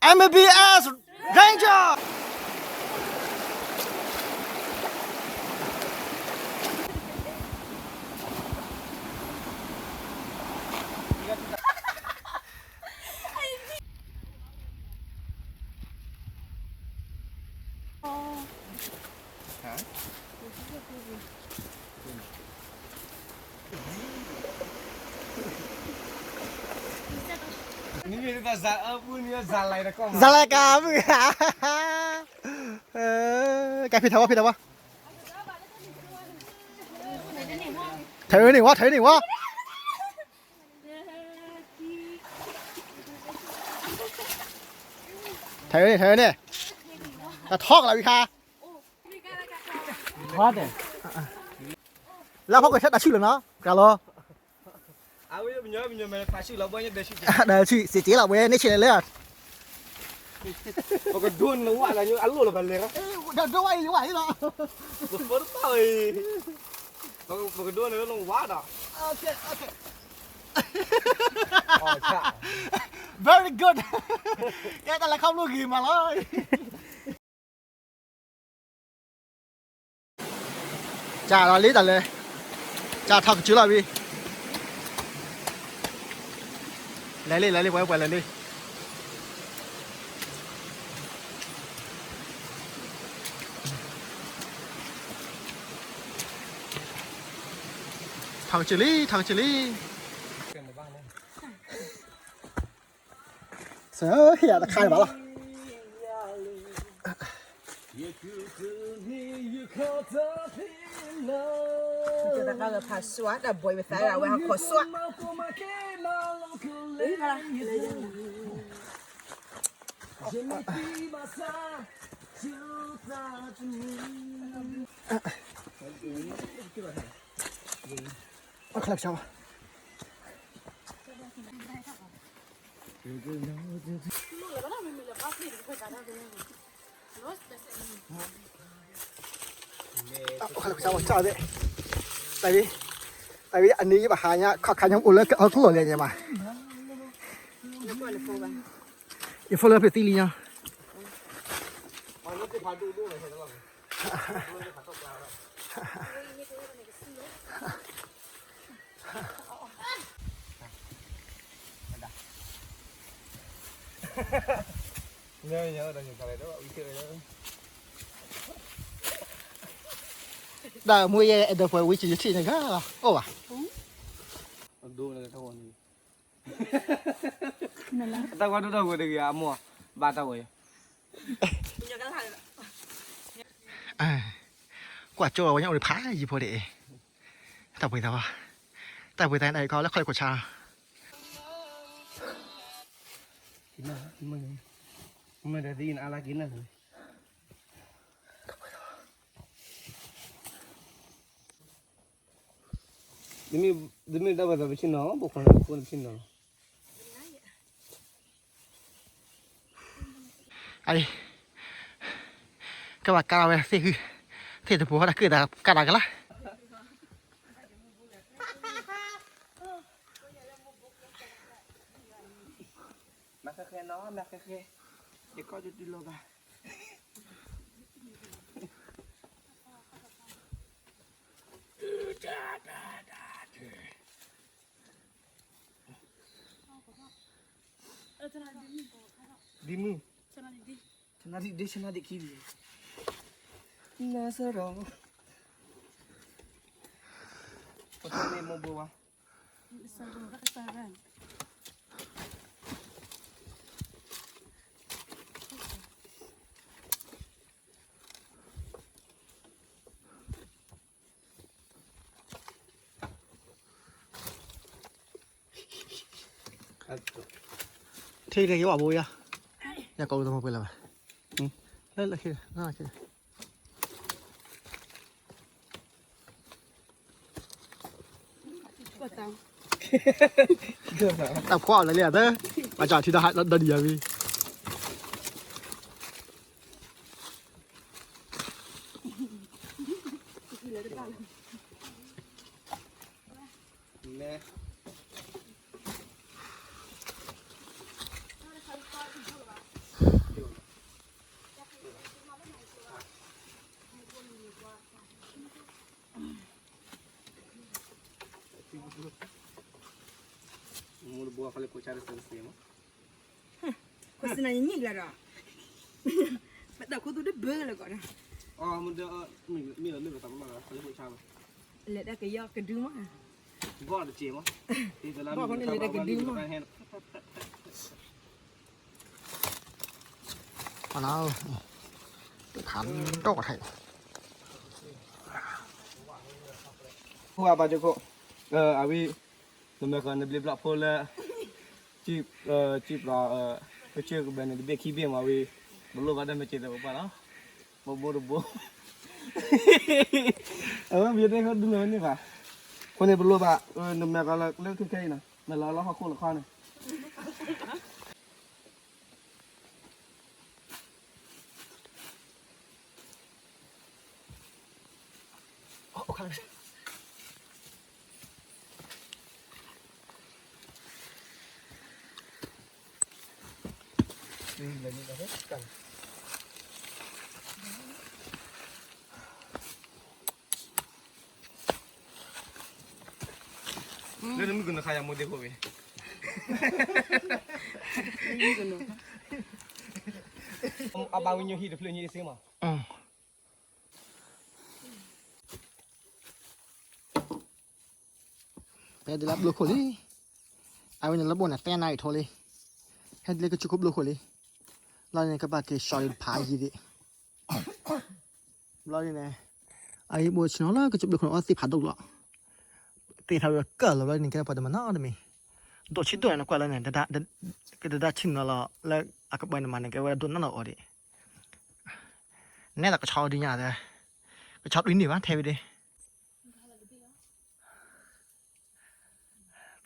M B S Ranger. စးလဲကါမုၢ်, ကဲဖံးထီၣ်ဝဲ ဖံးထီၣ်ဝဲ, ထဲန့ၣ်ဝဲ ထဲန့ၣ်ဝဲ, ထဲန့ၣ် ထဲန့ၣ်, တထီၣ်ကလီၤဝံၤခါ, လၢဖီကွဲးဆၢတၢ်ဆူၣ်လီၤနီၤ ကလီၤ, တၢ်ဆူၣ် စံးက့လီၤဝဲန့ၣ်ဆဲးလဲၣ်လၢ ပကဒိနဝဲလၢအလိၣ်လၢပလဲၤ, ဒိဝဲအံၤဝဲအံၤလီၤ, ပကဒိနဝဲလၢဝါဒီး, very good, ကဲတၢ်လဲၤခီဖျိဂ့ၤမးလီၤ. ကၢ်လီၤလံတၢ်လဲၤ, ကၢ်ထီၣ်ကစၢၢ်လီၤဝံၤ, လဲၤလံ လဲၤလံ ပှဲၤပှဲၤလဲၤလံ, ထီၣ်ကစၢၢ်လံ ထီၣ်ကစၢၢ်လံ. စၢ်ဟ့ၣ်ယၤတခါန့ၣ်ဘၣ်လီၤ. တၢ်ဂၤဖးစွါ တၢ်ဘှံးဝဲသးဝဲဟးခီစွါ, အီၣ်ခလၢကစၢ်ဝဲ အီၣ်ခလၢကစၢ်ဝဲ တၢ်ဝဲ, တၢ်ဝဲ, တၢ်ဝဲအန့ၣ်ယဘၣ်ဟးညါ ခီၣ်ခါညါအိၣ်လၢအကျိၣ်လီၤလဲၣ်ညါဘၣ်, ယဖိလၢဖျၢၣ်သံလံညါ. ဒၣ်မူယဲအဲၣ်ဒိးပှဲၤဝံၤ ယထံၣ်န့ၣ်ဂၤလီၤ အိၣ်ဘၣ်. တၢ်ဝဲဒိၣ်ထီၣ်ဝဲတဂ့ၤ အမိၢ်, ဘၣ်တၢ်ဝဲ, ကွၢ်ကၠိဝဲညါအိၣ်ဒီးဖးယံၤဖိဒၣ်အံၤ, တၢ်ပှ့ၤသးဝဲ, တၢ်ပှ့ၤသးန့ၣ်ခီလၢခီၣ်လၢခိၣ်ဆါ မ့ၢ်ဒီးသံနအါလၢက့ၤနၢ်န့ၣ်, တမ့ၢ်တၢ်ဘၣ်သးပဆ့ၣ်နီၤ ဘိၣ်ခိၣ်န့ၣ်ပဆ့ၣ်နီၤလီၤ. အံၤ, ကဘၣ်ကါလီၤဝဲသ့ၣ်, သ့ၣ်တပူၤဟီၣ်တၢ်ကၢၣ်သးကါလီၤကလါ. မၤဃဲဃဲနီၤ မၤဃဲဃဲ, ယကီၢ်တတုၤလီၤဘၣ်. ဒ်မုၢ်, ဆနဒံဒ့ ဆနဒံခံဒံ, နစရီ, ပထမ့ၢ်မိၢ်ဘိဝါ. ထဲထဲက့ၤဝဲဘိယါ, ညါကိးဝဲတမၤပှဲၤလၢၤဘၣ်, လၢလၢခံ, တၢ်ဖှီၣ်လၢလံဧါ, ဘၣ်ဆၣ်ထံဒီးဒံးယၤဝံၤ လဲ လၢခိၣ်ဆါတစဲးတစဲးမး, ခိၣ်စနၢ်ယညံ့ကလၢဒီး, ပတၢ်ခိၣ်သူတဘၢလၢကီးဒီး, အမ့ၢ်ဒီး, မ့ၢ်လီၤလၢပတၢ်ပလီၢ်ဒီး လၢခိၣ်ဆါမး, လဲၤတၢ်ကယီကဒုမး, ဘီၣ်တစဲးမး, ဘီၣ်န့ၣ်လဲၤတၢ်ကဒုမး. ခါဒိၣ်ထဲ, ခိၣ်အဘၣ်ကၠိခိၣ်, အဝံၤ, နမဲာ်ဃီနဘျ့ဘျီၣ်ဖိလၢ, စံၣ်ပျီ, ပဆၢကဘၢန့ၣ်တဘ့ၣ်ခံဘ့ၣ်မးဝံၤ, ပလိၣ်ဘၣ်ဒီးမ့ၢ်စ့ၢ်သပှၢ်လီၤ, ဘိဘိတဘိ, အဝဲမ့ၢ်တဲခီဒုလီၤဝဲန့ၣ်ဘၣ်, အဃိန့ၣ်ပလိၣ်ဘၣ်, နမဲာ်ဃီလၢခဲခဲအံၤနီၤ, နလီၤလီၤဟီၣ်ခိၣ်လီၤခီန့ၣ် လၢနမုၢ်ကနၢၤခါယၤမိၢ်ဒ့ဖိဝဲ, အဘၣ်ဝံၤညိဟံၣ်တဖျၢၣ်ညိအစ့မး. ဖဲဒ်လၢဘျိခိၣ်လံ, အဝဲန့ၣ်လၢဘိၣ်န့ၣ် သၢနၣ်ရံၣ်ထိလံ, ဖဲဒ်လၢကစၢၢ်ခိၣ်ဘျိခိၣ်လံ, လီၤန့ၣ်ကဘၣ်က့ၤစီၤလံတဖးယံၤဒံး, ဘျီဒ်န့ၣ်, အအံၤဘိၣ်ဆ့ၣ်နီၤလၢကစၢၢ်ဘျိခိၣ်န့ၣ်အီသံၣ်ဖးဒိၣ်လီၤ, သ့ၣ်ထီၣ်ဝဲကၢၢ်လီၤဘျီဒ်န့ၣ် ကဲပှၤတမၤနီတမံၤ, ဒိၣ်ဆံးဒိၣ်န့ၣ်နကွၢ်လၢန့ၣ်, ကဒၣ်ဆံၣ်နီၤလီၤလၢအကပၤန့ၣ်မးန့ၣ် ကဲဝဲဒၣ်ဒိၣ်နီၢ်နီၢ်အီၤဒံး နဲဒၣ်ကဆီဒုညါ, ကဆီဒုန့ၣ်ဘၣ်ထဲဝဲဒၣ်,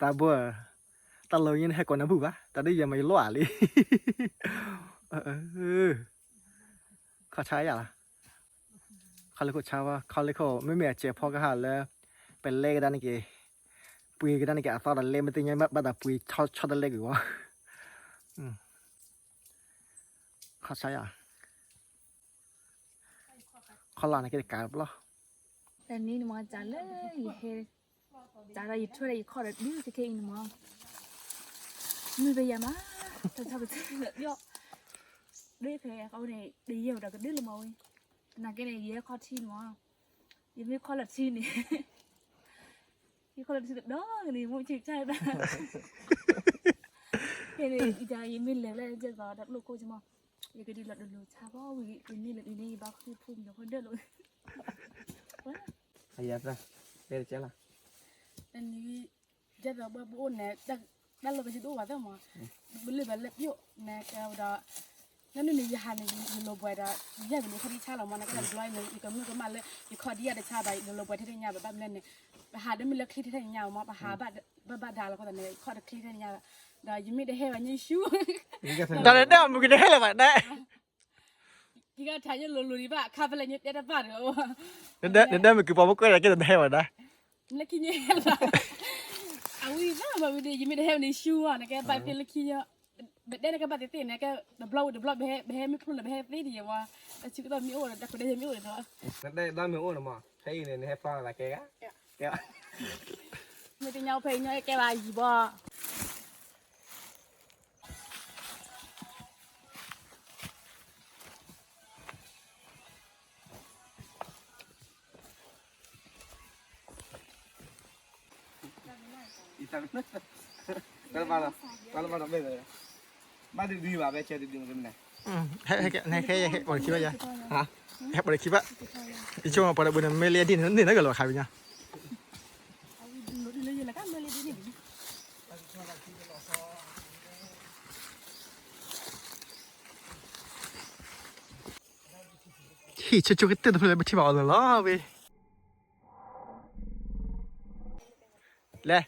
တၢ်ဘိ, တၢ်လီၤယဲန့ၣ်ဟဲကိးနၤဘူၣ်ဘၣ်, တၢ်ဒ်ယဲမၤယလိၣ်အါလံ, ခီၣ်ဆါယၤလီၤ, ခီလ့ခိၣ်ဆါဝဲ, ခီလ့ခိၣ် မ့မ့ၢ်အစဲးဖီကဟၣ်လၢ, ပလဲကဒါန့ၣ်က့ၤ, ပှ့ၤကဒါန့ၣ်က့ၤအသီဒီးလဲမ့ၢ်သ့ၣ်ညါဘၣ်တၢ်ပှ့ၤဆီဆီတလဲကွံာ်ဝဲ ခီၣ်ဆါယၤ, ခီၣ်လၢ်န့ၣ်က့ၤတကးတဘျီ, တနံၤန့ၣ်မ့ၢ်စးလၢယဟဲ, စးဒီးယထွဲဒီးယခီၣ်ဒီးဒုးခဲခဲအံၤန့ၣ်မ့ၢ်, မုၢ်ဖဲယၤမး, တၢ်ဆါကဆါဒီး, ဒ်ဖဲအဃိန့ၣ် တယဲၢ်ဝဲဒီးကဒုလၢမ့ၢ်ဝဲ, နာ်က့န့ၣ် ယဟဲခီၣ်ထံန့ၣ်မ့ၢ်, ယမ့ၢ်ခီၣ်လၢထံန့ၣ် ယခီၣ်လၢထံတဒီးန့ၣ် မ့ၢ်ဆံးဆါဒၣ်, ဖဲန့ၣ် ယမ့ၢ်လဲၤလၢယဲၢ်သီတၢ်ကျိၣ်ခိၣ်ဆိမး, ယကဒုးလီၤတလိၤဆါဘီဝံၤ ယမ့ၢ်လဲၤဒ်န့ၣ် ယဘၣ်ဃုဖှူယီၤဖီဒၢၣ်လိာ်, အယၤသၢ, တဲတကဲလီၤ, တနံၤ, ယဲၢ်သီဘၣ်ပအိၣ်န့ၣ်, တၢ်လီၢ်ကစၢ်ဒိၣ်ဘၣ်သ့ၣ်မး, ဘလၢၣ်ဘၣ်လၢပျိၣ်န့ၣ်ကဲဝဲဒီး, လၢန့ၣ်န့ၣ် ယဟးန့ၣ် ယလိၤဘှဲးဒီး, ယဲၢ်ကန့ၣ်ခီၣ်ထံဆါလီၤမး နကဲဒီးတဘျီအံၤန့ၣ် ယကမုၢ်ကမၣ်လၢ ယခီၣ်ဒံယၤတဆါဘၣ် ယလိၤဘှဲးထဲထဲညါဘၣ် ဘၣ်မနုၤလဲၣ်န့ၣ်, ပဟးဒ်မ့ၢ်လၢချ့ထဲထဲညါမး ပဟးဘၣ်ဘၣ်ဒါလီၤအဃိသတးန့ၣ် ခီၣ်တချ့ထဲညါဘၣ်, ဒီးယမ့ၢ်တဟဲဘၣ်ညါဆူ တၢ်တဒၢမုၢ်ကတဟဲလၢၤဘၣ်ဒၣ် ယကထါယလိၤလိၤဒံးဘၣ် ခါဖဲလဲၣ်ညါတဲတဘၣ်ဒီး, နဒၢမုၢ်ကပီၤမ့ၢ်ကွဲးဒၣ်ကဲဒီးနဟဲဘၣ်ဒၣ်, လၢခံညါဟဲလၢၤဘၣ်, အဝံၤဘၣ်မ့ၢ်ဝံၤဒီး ယမ့ၢ်တဟဲဘၣ်န့ၣ်ဆူအီၤ နကဲဘၣ်သ့လၢခံညါ, ပတဲနကဲဘၣ်သ့သ့န့ၣ် ကဲတဘျီဝံၤတဘျီ ပဟဲမ့ၢ်ဖျိလၢပဟဲသ့ဒံးယဝဲ, တၢ်ဆူကတီၢ်မ့ၢ်အိၣ်ဒီး တၢ်ခွဲးတၢ်ယာ်မ့ၢ်အိၣ်ဒီး, နတဲတၢ်မ့ၢ်အိၣ်န့ၣ်မး ဖဲအံၤန့ၣ်နဟဲဖျါလၢကဲဂၤ, မ့ၢ်တညီဖဲအံၤညီကဲဘၣ်ယံၤဘီ ဘၣ်ဒုးဒုးဘၣ် ဘၣ်ဆၢဒုးဒုးမ့ၢ်မနုၤလဲၣ်, ဟဲ ဟဲ ဟဲ ဟဲ ပှၤခံဘၣ်ယၤ, ဟး ဟဲပှၤခံဘၣ်, ယဆိကမိၣ်ပှၤတဘိန့ၣ် မ့ၢ်လၢဒ်န့ၣ်န့ၣ်လၢကလီၤခါဝံၤညါ ဟံၣ်ဆိဆိကတၢၢ်တဖျၢၣ်လၢပထံၣ်ဘၣ်အီၤလီၤလီၤဝဲ, လဲၤ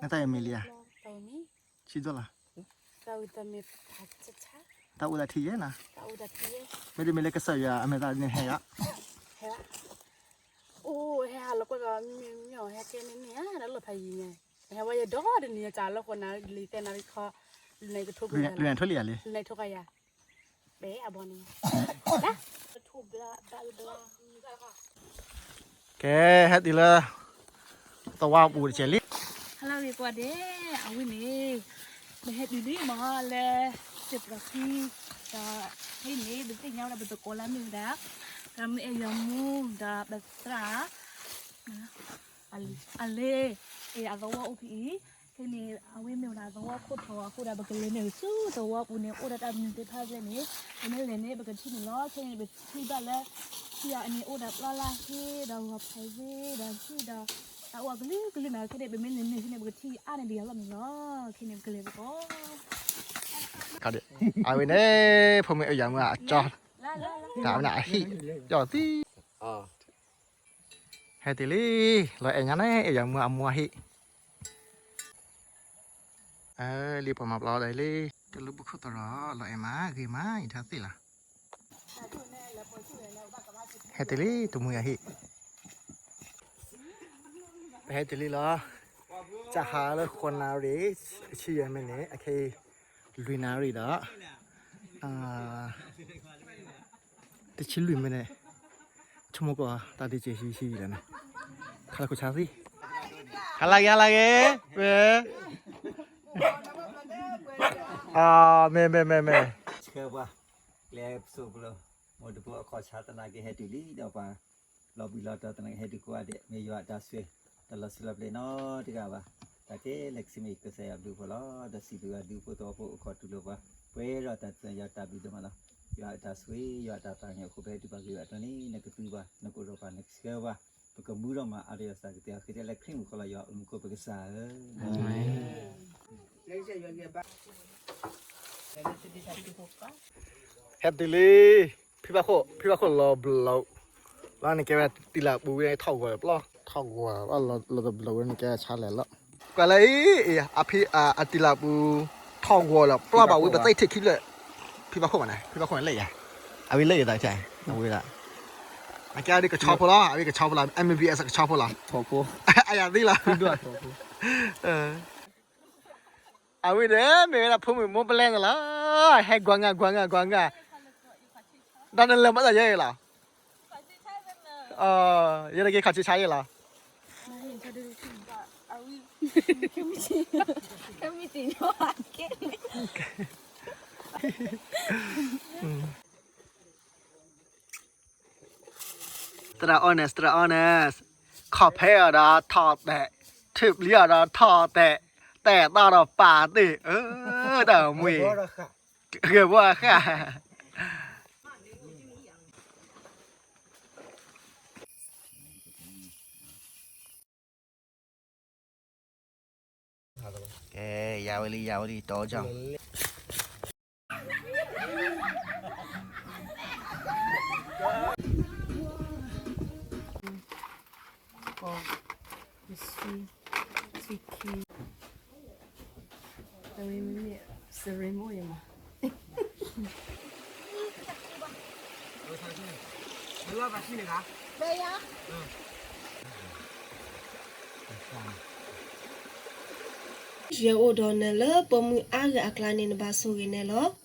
နတၢ်အံၤမ့ၢ်လံဧါ, ဆံးဒိၣ်လီၤ, တၢ်အိၣ်သးထံၣ်ယဲၢ်နၤ, မ့တမ့ၢ်လၢကစၢ်ယွၤအမဲာ်သၣ်န့ၣ်ဟဲဧါ, အိၣ်ဟဲဟးလီၤကွၢ်ဒီးမ့ၢ်မ့ၢ်အီၤဟဲကဲန့ၣ်န့ၣ်ဧါ ဒီးလီၢ်ဖးယံၤန့ၣ်, ဟဲဝဲယဒီတနံၤယစးလီၢ်ဃိနၤ လံာ်သဲနၤရံခီ, လူၤနၤကထိကွံာ်, လူၤနၤထိလံယၤလံ, လူၤနၤထိကွံာ်ယၤ, ဘဲအဘီန့ၣ်, ဘၣ်, ဘၣ် ကဲ ဟဲတုၤလၢ သဝီပူၤတကဲးလံ. ဟါလၢအဂ့ၤကိးဂၤဒဲး, အဝဲန့ၣ် ပဟဲတုၤလံမ့ၢ်လၢ စံာ်ပတြၢၤခံ, ဒီးဖဲအံၤန့ၣ် ပသ့ၣ်ညါဝဲဒၣ်ပသကိးလၢမ့ၢ်ဝဲဒၣ် သရၣ်မုၣ်အဲၣ်ယွၤမူ ဒီးပသရၣ် အလ့ အသဝီအိၣ်ဖဲအံၤ, ခဲန့ၣ် အဝဲမ့ၢ်ဝဲဒၣ်သဝီခိၣ်ထီၣ်အဃိဒီး ပကလဲၤနုာ်ဆူသဝီပူၤန့ၣ် အိၣ်ဒီးတၢ်မနုၤသ့ၣ်တဖၣ်လဲၣ်န့ၣ် ပမ့ၢ်လဲၤန့ၣ် ပကထံၣ်န့ၣ်လီၤ. ခဲန့ၣ် ပထံၣ်ဘၣ်လၢ ထံအီၤအန့ၣ်အိၣ်ဒီးပျီလၢဟ့ဒီးဂီၤဖးသ့ဒီးဟံၣ်ဒီး တၢ်အိၣ်အကလုာ်ကလုာ်နီၤ, ခဲန့ၣ် ပမ့ၢ်လဲၤနုာ်ဆူန့ၣ် ပကထံၣ်အါန့ၢ်ဒံးအလီၢ်န့ၣ်လီၤ. ခဲန့ၣ် ပကလဲၤသကိး အဝဲန့ၣ် ဖိမုၣ်အဲၣ်ယွၤမူအကၠီ, တၢ်ဝဲန့ၣ်အဟံၣ်, ယီၢ်သံ ဟဲတုၤလံ, လီၤအဲၣ်ညါန့ၣ် အဲၣ်ယွၤမူအမိၢ်အဟံၣ်, လံပှၤမၤပျီဒီးလံ, တလူၤဘုခိၣ်သရၣ် လီၤအဲၣ်မး ဂ့ၤမး ယထါသ့ၣ်လီၤ. ဟဲတုၤလံ တမူအဟံၣ်, ပဟဲတုၤလံလီၤ, စးဟးလၢဃိးနၣ်ရံၣ် ဆံယဲၢ်မံးနံးန့ၣ် အခဲအံၤ လွံၢ်နၣ်ရံၣ်ဒီး တဆံလွံၢ်မံးနံး, ဆိကမိၣ်ကီး တၢ်ဒုးကဲးဟံးဟံးလီၤန့ၣ်, ခါလၢခိၣ်ဆါသံ, ဟါလၢဂ့ၤ ဟါလၢဂ့ၤ, ဝဲ, မ့ၢ် မ့ၢ် မ့ၢ် မ့ၢ်, ဆှၢပှၤ, ကျဲပစိပလီ, မိၢ်တဖိအခီၣ်ဆါသနာ်က့ဟဲတုၤလံဒီးပှၤ, လီၤဘှံးလီၤတီၤသနာ်က့ဟဲတုၤကိးဂၤဒဲး မ့ၢ်ယွၤအတၢ်ဆိၣ်ဂ့ၤ, တၢ်လီၤဆံလီၤပျဲၢ်နီတဂၤဘၣ်, တၢ်ခဲလၢာ်ကစံးမ့ၢ်ကစၢ်ယွၤဘျုးဖှိၣ်လီၤ, ဒီးစံးဘျုးယွၤဒူဖိသဝီဖိအိၣ်ခိးတူၢ်လိာ်ပှၤ, ပှဲၤဒီးတၢ်သးယွၤတၢ်ဘျုးဒိၣ်မးလီၤ, ယွၤအတၢ်ဆိၣ်ဂ့ၤ ယွၤအတၢ်သးကညီၤအဃိ ပဟဲတုၤဘၣ်က့ၤဘၣ်တီန့ၣ် နကသူဘၣ် နကအိၣ်ဒီးပှၤ နကဆှၢပှၤ, ပကမူဒီးမၤအါဒီးယွၤစၢ်ကတဲာ်ဃ့တဲလၢခရံာ်မူၤဃီလီၤ ယွၤအမူၤဃိပကစၢ်ဧၢ, ဟဲတုၤလံ, ဖံဘၣ်ခိၣ် ဖံဘၣ်ခိၣ်လီၤဘျီ, လီၤန့ၣ်ကဲဝဲတံၤလၢပူၤဝဲထီၣ်ဂီၤလီၤပျီ, ထီၣ်ဂီၤလီၤတဘျီဝဲန့ၣ်ကဲဆါလဲၣ်လီၤ, ကွၢ်လၢအံၤ, အဖံ အတံၤလၢပူၤ, ထီၣ်ဂီၤလီၤပျီဘၣ်ဝံၤပသ့ၣ်ထံၣ်ခံဖျၢၣ်, ဖံဘၣ်ခိၣ်မးန့ၣ် ဖံဘၣ်ခိၣ်န့ၣ်လၢယၤ, အဝဲလၢယၤတၢ်ဆါ, အဝဲဒၣ်, အကဲအဒုးကဆီဖိလီၤ အဝဲကဆီဖိလီၤ MBS ကဆီဖိလီၤ, အယၤသ့လီၤ အဝဲဒီး မ့ၢ်ဝဲဒၣ်ဖိမုၣ်မိၢ်ပလဲန့ၣ်လီၤ, ဟဲကွၢ်ငါ ကွၢ်ငါ ကွၢ်ငါ, ဒီးနလဲၤဘၣ်တၢ်ယဲလီၤ, ယဲဒၣ်က့ၤခီၣ်ဆံဆါယဲလီၤ, သရၣ် honest သရၣ် honest, ခီၣ်ဖဲအီၤဒီးထီၣ်တဲာ်, ထူၣ်ပျံၤအီၤဒီးထီၣ်တဲာ်, တဲာ်တီဒီးပာ်တ့ၢ်, တၢ်မွံ, ဂဲၤဘိအဃၣ် ကဲ ယၤဝဲလံ ယၤဝဲလံ တီကၠီ ယအိၣ်ဒီးနၤလၢပိာ်မုၣ်အါဂၤအကျါန့ၣ် နဘၣ်ဆိၣ်ဂ့ၤနဲလီၤ.